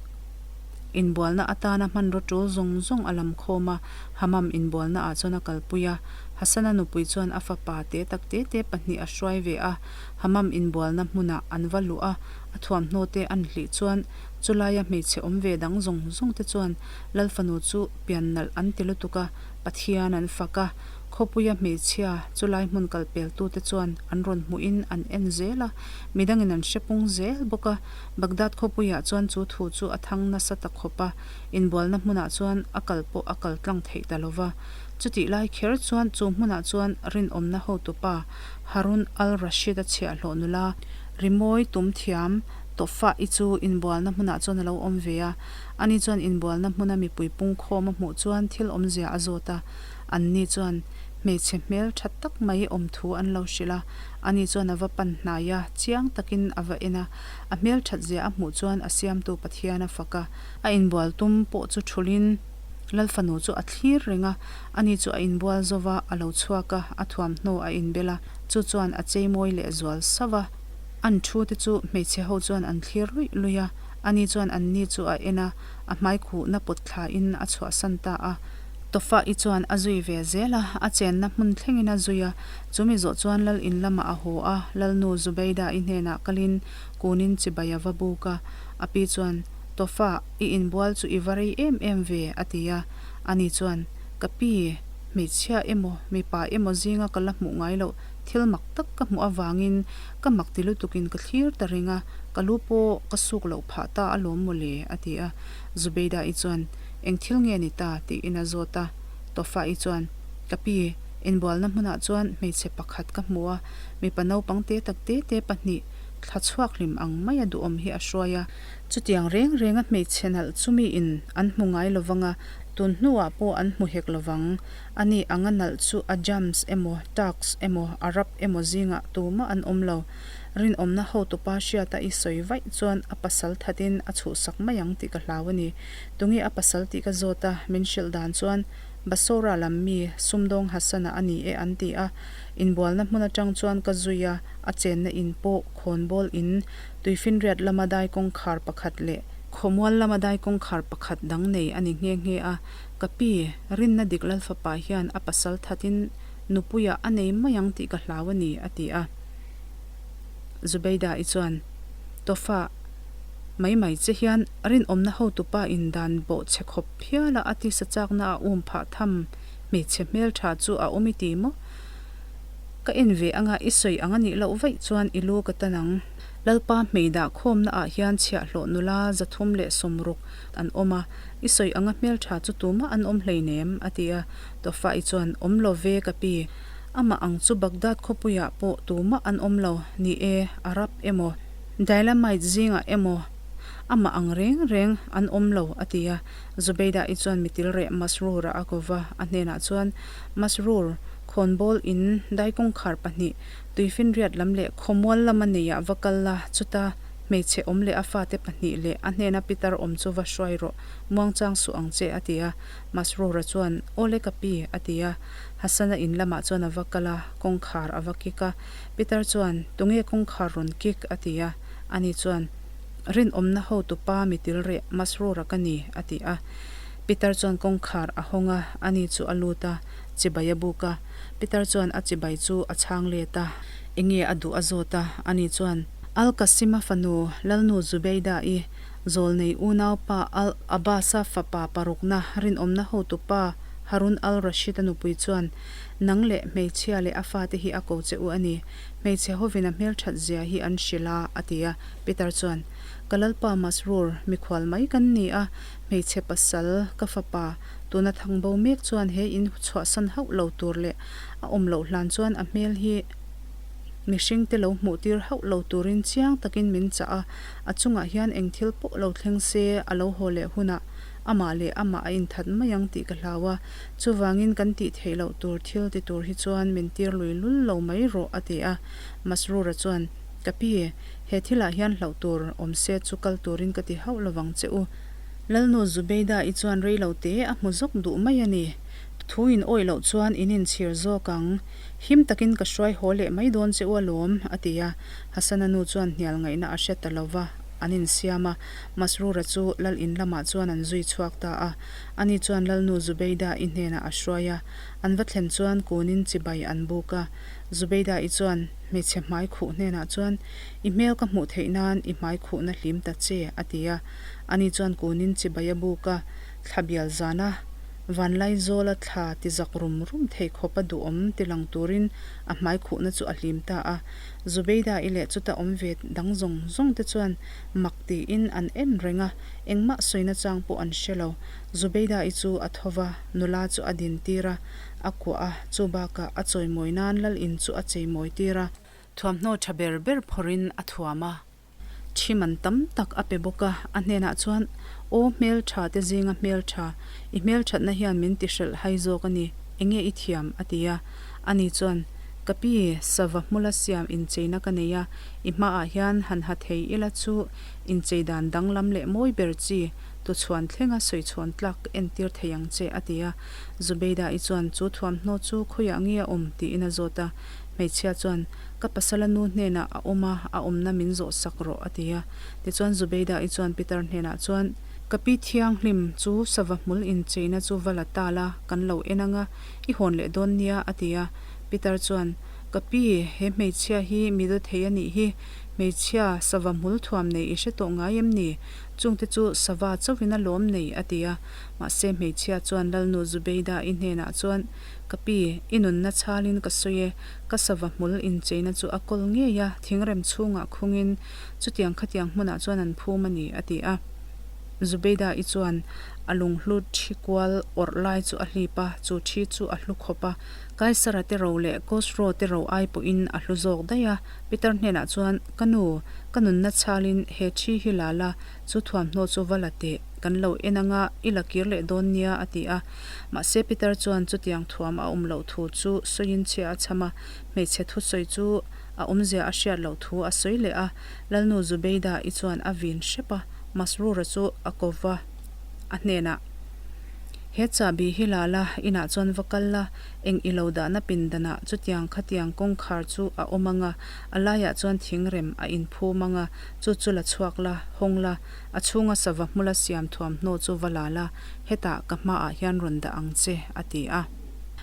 inbualna atana hmanraw tul zawng zawng a lam khawm a, Hammam inbualna ah chuan a kalpui a. Hasana nupui chuan a fapa te tak te te pahnih a hruai ve a, Hammam inbualna hmunah an va luh a, a thuamhnaw te an hlih chuan Chulaia hmeichhe awm ve dang zawng zawng te chuan Lal fanu chu pian nalh an ti lutuk a, Pathian an fak a. Khawpuia hmeichhia chulai hmun kal peltu te chuan an rawn hmuhin an en zel a, midangin an hre pung zel bawk a. Baghdad khawpuiah chuan chu thu chu a thang nasa ta khawp a, inbualna hmunah chuan a kal pawh a kal tlang theih ta lo va. Chutih lai kher chuan chu hmunah chuan rinawmna hotupa Harun al-Rashid-a chhiahhlawh nula rimawi tum thiam Tawhfah-i chu inbualna hmunah chuan a lo awm ve a. Ani chuan inbualna hmuna mipui pungkhawm a hmuh chuan thil awmzia a zawt a. Anni chuan hmeichhe hmel tha tak mai awm thu an lo hrilh a. Ani chuan a va pan hnai a, chiang takin a va en a. A hmel that zia a hmuh chuan a siamtu Pathian a fak a. A inbual tum pawh chu thulhin Lal fanu chu a thlir reng a. Ani chu a inbual zo va, a lo chhuak a, a thuamhnaw a inbel a, chu chuan a cheimawi lehzual sauh a. An thu te chu hmeichhe ho chuan an thlir luih luih a, ani chuan an ni chu a en a, a hmai khuhna pawt thla in a chhuahsan ta a. Tawfa-i chuan a zui ve zel a, a chenna hmun thlengin a zui a, chumi zawh chuan lal in lamah a haw a, Lalnu Zubeida-i hnenah kalin kunin chibai a va buk a, a pi chuan, Tawfa, i inbual chu i va rei em em ve, a ti a, ani chuan, Ka pi, hmeichhia emaw, mipa emaw zinga ka la hmuh ngai loh Thil mak tak ka hmuh avangin ka mak ti lutukin ka thlir ta reng a, ka lu pawh ka suk loh phah ta alawm mawle, a ti a. Zubeida-i chuan, Eng thil nge ni ta? tiin a zawt a. Tofa-i chuan, Ka pi, inbualna hmunah chuan hmeichhe pakhat ka hmu a, mipa naupang te tak te te pahnih thla chhuak hlim ang maia duhawm hi a hruai a. Chutiang reng renga hmeichhe nalh chu miin an hmu ngai lovang a, tun hnuah pawh an hmu hek lovang. Ani anga nalh chu Ajams emaw, Turks emaw, Arab emaw zingah tumah an awm lo. Rinawmna hotupa hriata i sawi vaih chuan a pasal thatin a chhuhsak mai ang tih ka hlau a ni. Tunge a pasal tih ka zawt a, min hrilh dan chuan Basora lam mi sumdawng Hassan-a a ni e an ti a. Inbualna hmun atang chuan ka zui a, a chenna in pawh khawnbawl in tuifinriat lama dai kawngkhar pakhat leh khawmual lama dai kawngkhar pakhat dang nei a ni nghe nghe a. Ka pi, rinna dik Lal fapa hian a pasal thatin nupuiah a nei mai ang tih ka hlau a ni, a ti a. Zubeida-i chuan, Tawfa, mai mai che hian rinawmna hotupa in dan bawh chhe khawp phiala a tisa chakna a um phah tham hmeichhe hmeltha chu a awm i ti maw? Ka en ve anga i sawi ang a nih loh vaih chuan i lu ka tan ang. Lalpa hmei dah khawmna ah hian chhiahhlawh nula 360 an awm a, I sawi anga hmeltha chu tumah an awm hleinem, a ti a. Tawfa-i chuan, Awm lo ve, ka pi. Amah ang chu Baghdad khawpuiah pawh tumah an awm lo, ni e, Arab emaw, Dailamite zingah emaw, amah ang reng reng an awm lo, a ti a. Zubeida-i chuan mitil reh Masroor-a a ko va, a hnenah chuan, Masroor, Khawnbawl in daikawngkhar pahnih, tuifinriat lam leh khawmual lama neiah va kal la, chuta hmeichhe awm leh a fate pahnih leh a hnena pitar awm chu va hruai rawh, muangchang suh ang che, a ti a. Masroor-a chuan, Awle ka pi, a ti a. Hassan-a in lamah chuan a va kal a, kawngkhar a va kik a. Pitar chuan, Tunge kawngkhar rawn kik? a ti a. Ani chuan, Rinawmna hotupa mi til reh, Masroor-a ka ni, a ti a. Pitar chuan kawngkhar a hawng a, ani chu a lut a, chibai a buk a. Pitar chuan a chibai chu a chhang let a, enge a duh a zawt a, ani chuan, Al-Qasim-a fanu Lalnu Zubeida-i, Zawlnei unaupa Al-Abbas-a fapa parukna rinawmna hotupa Harun al-Rashid-a nupui chuan, Nang leh hmeichhia leh a fate hi a ko che u a ni. Hmeichhe hovin a hmelthat zia hi an hrilh a, a ti a. Peter chuan, Ka lalpa Masroor, mikhual mai kan ni a, hmeichhe pasal, ka fapa, tuna thangbo mek chuan he in chhuahsan hauh lo tur leh a awm loh hlan chuan a hmel hi mihring te lo hmuh tir hauh lo turin chiang takin min chah a, a chungah hian eng thil pawh lo thleng se a lo haw leh hunah amah leh amah a inthat mai ang tih ka hlau a, chuvangin kan tih theih loh tur thil ti tur hi chuan min tir lui lul lo mai rawh a ti a. Masroor-a chuan, Ka pi, he thilah hian hlauh tur awm se chu kal turin ka ti hauh lovang che u. Lalnu Zubeida-i chuan rei lo te a hmu zawk duh mai a ni. Thu in awih loh chuan in inchhir zawk ang. Him takin ka hruai haw leh mai dawn che u alawm, a ti a. Hasana nu chuan hnial ngaihna a hre ta lo va, an insiam a. Masroor-a chu lal in lamah chuan an zui chhuak ta a. Ani chuan Lalnu Zubeida-i hnenah a hruai a. An va thlen chuan kunin chibai an buk a. Zubeida-i chuan hmeichhe hmai khuh hnenah chuan, I hmel ka hmuh theih nan i hmai khuhna hlim ta che, a ti a. Ani chuan kunin chibai a buk a, thla bial zana Vanlaizawla thla ti zak rum rum thei khawp a duhawm ti lang turin a hmai khuhna chu a hlim ta a. Zubeida-i leh chuta awm ve dang zawng zawng te chuan mak tiin an en reng a, engmah sawina chang pawh an hre lo. Zubeida-i chu a tho va, nula chu a din tir a, a kuah a, chu bakah a chawimawi nan lal in chu a cheimawi tir a. Thuamhnaw tha ber ber phawrhin a thuam a. Thi man tam tak a pe bawk a, a hnenah chuan, Aw hmeltha te zinga hmeltha, i hmelthatna hian min ti hrelh hai zawk a ni, enge i thiam? a ti a. Ani chuan, Ka pi, sava hmula siam incheina ka nei a, i hmaah hian han ha thei ila chu inchei dan danglam leh mawi ber chi, tuchhuan thlenga sawichhawn tlak ka entir thei ang che, a ti a. Zubeida-i chuan chu thuamhnaw chu khawiah nge a awm? tiin a zawt a. Hmeichhia chuan, Ka pasala nu hnenah a awm a, a awmna min zawh sak rawh, a ti a. Tichuan Zubeida-i chuan Peter hnenah chuan, Ka pi thianghlim, chu sava hmul incheina chu va la ta la, kan lo en ang a, i hawn leh dawn nia, a ti a. Peter chuan, Ka pi, he hmeichhia hi mi daw thei a nih hi. Hmeichhia, sava hmul thuam nei i hre tawh ngai em ni? Chungte chu sava chauhin a lawm nei, a ti a. Mahse hmeichhia chuan Lalnu Zubeida-i hnenah chuan, Ka pi, i nunna chhalin ka sawi e, ka sava hmul incheina chu a kawl ngei a, thingrem chhungah khungin chutiang khatiang hmunah chuan an phum a ni, a ti a. Zubeida-i chuan a lunghlu thi kual awrh lai chu a hlip a, chu thi chu a hlu khawp a, Kaisara te ro leh Kosro te ro ai pawhin a hlu zawk daih a. Peter hnenah chuan, Ka nu, ka nunna chhalin he thi hi la la, chu thuamhnaw chu va la teh, kan lo en anga i la kir leh dawn nia, a ti a. Mahse Peter chuan chutiang thuam a awm loh thu chu sawiin chhia a chham a, hmeichhe thusawi chu a awmzia a hriat loh thu a sawi leh a. Lalnu Zubeida-i chuan a vin hrep a, Masroor-a chu a ko va, a hnenah, He chahbi hi la la, inah chuan va kal la, eng i lo dahna pindanah chutiang khatiang kawngkhar chu a awm ang a, a laiah chuan thingrem a inphum ang a, chu chu la chhuak la, hawng la, a chhunga sava hmula siam thuamhnaw chu va la la, Hetah ka hmaah hian rawn dah ang che, a ti a.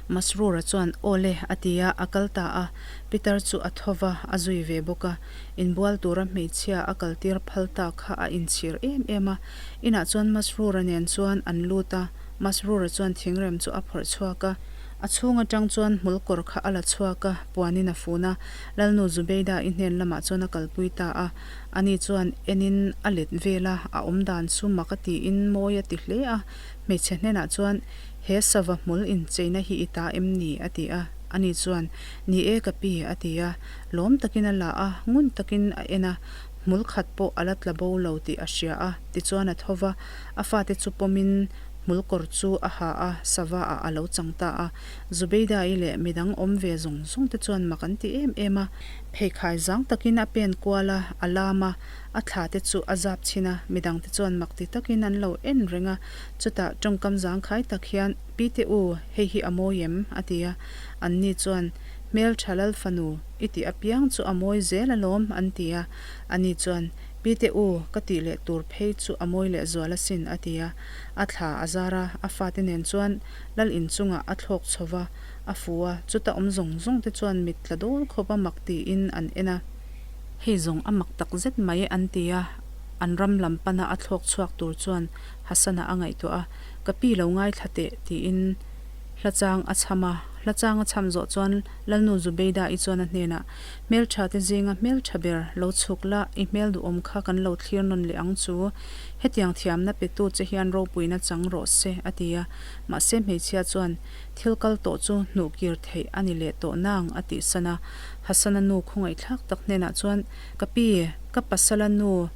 Masroor-a chuan, Aw le, a ti a, a kal ta a. Peter chu a tho va, a zui ve bawk a. Inbual tura hmeichhia a kaltir phal ta kha a inchhir em em a. Inah chuan Masroor-a nen chuan an lut a, Masroor-a chuan thingrem chu a phawrh chhuak a. A chhung atang chuan hmul kawr kha a la chhuak a, puanin a fun a. Lalnu Zubeida-i hnen lamah chuan a kalpui ta a. Ani chuan enin a let vel a, a awm dan chu mak a tiin mawi a ti hle a. Hmeichhe hnenah chuan, He sava hmul incheina hi i ta em ni? a ti a. Ani chuan, Ni e ka pi, a ti a. Lawm takin a la a, ngun takin a en a, hmul khat pawh a la tla bo lo tih a hria a. Tichuan a tho va, a fate chu pawmin. Hmul kawr chu a ha a, sava ah a lo chang ta a. Zubeida-i leh midang awm ve zawng zawng te chuan mak an ti em em a. Pheikhai zang takin a pen kual a, a lam a, a thla te chu a zap chhin a, midang te chuan mak ti takin an lo en reng a. Chutah tawngkam zangkhai tak hian, Pi te u, hei hi a mawi em? a ti a. Anni chuan, Hmeltha lal fanu, i tih apiang chu a mawi zel alawm, an ti a. Ani chuan, Pi te u, ka tih leh tur phei chu a mawi leh zual asin, a ti a. A thla a zar a, a fate nen chuan lal inchungah a thlawk chho va, a fu a, chuta awm zawng zawng te chuan mit tla dawl khawp a mak tiin an en a. Hei zawng a mak tak zet mai, an ti a. An ram lam pana a thlawk chhuak tur chuan Hasana a ngaihtuah a, Ka pi lo ngaithla teh, tiin hla chang a chham a. Hla chang a chham zawh chuan Lalnu Zubeida-i chuan a hnenah, Hmeltha te zinga hmeltha ber, lo chhuk la, i hmel duhawm kha kan lo thlir nawn leh ang chu. Hetiang thiamna petu che hian ropuina chang rawh se, a ti a. Mahse hmeichhia chuan, Thil kal tawh chu hnuh kir theih a ni leh tawh nang, a tihsan a. Hasana nu khawngaihthlak tak hnenah chuan, Ka pi, ka pasala nu,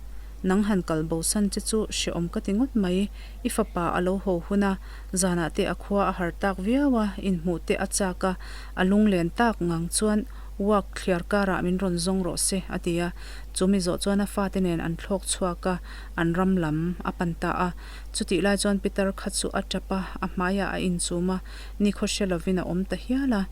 nang han kal bosan che chu hrehawm ka ti ngawt mai. I fapa a lo haw hun a, zanah te a khua a har tak viau a, inhmuh te a chak a, a lunglen tak ngang chuan Work thliar karah min rawn zawng rawh se, a ti a. Chu mi zawh chuan a fate nen an thlawk chhuak a, an ram lam a pan ta a. Chutih lai chuan Peter kha chu a tap a, a hmaiah a inchum a, nikhaw hre lovin a awm ta hial a.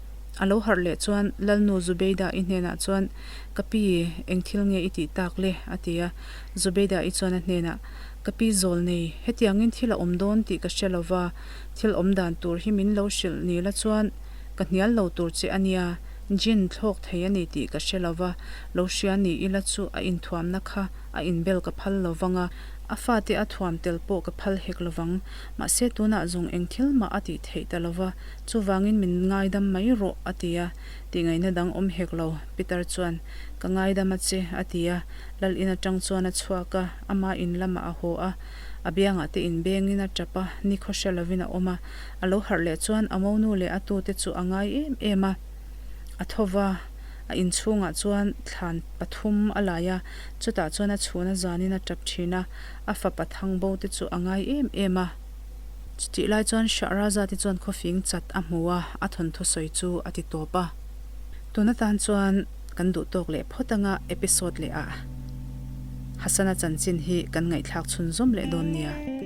A lo harh leh chuan Lalnu Zubeida-i hnenah chuan, Ka pi, eng thil nge i tih tak le? a ti a. Zubeida-i chuan a hnenah, Ka pi zawl nei, hetiangin thil a awm dawn tih ka hre lova, thil awm dan tur hi min lo hrilh ni la chuan ka hnial lo tur che a nia, Jin thlawk thei a ni tih ka hre lova, lo hria ni ila chu a inthuamna kha a inbel ka phal lo vang a, a fate a thuam tel pawh ka phal hek lo vang. Mahse tunah zawng eng thil mah a tih theih ta lova, chuvangin min ngaidam mai rawh, a ti a. Tihngaihna dang awm hek lo, Peter chuan, Ka ngaidam a che, a ti a. Lal in atang chuan a chhuak a, ama in lamah a haw a. A biangah te inbengin a tap a, nikhaw hre lovin a awm a. A lo harh leh chuan a monu leh a tute chu a ngai em em a. A tho va, a inchhungah chuan thlan pathum a lai a, chutah chuan a chhun a zanin a tap thin a, a fapa thangbo te chu a ngai em em a. Chutih lai chuan Shahraza te chuan khawfing chat a hmu a, a thawnthu sawi chu a ti tawp a. Tun atan chuan kan duh tawk leh phawt anga episode leh ah Hasana chanchin hi kan ngaihthlak chhunzawm leh dawn nia.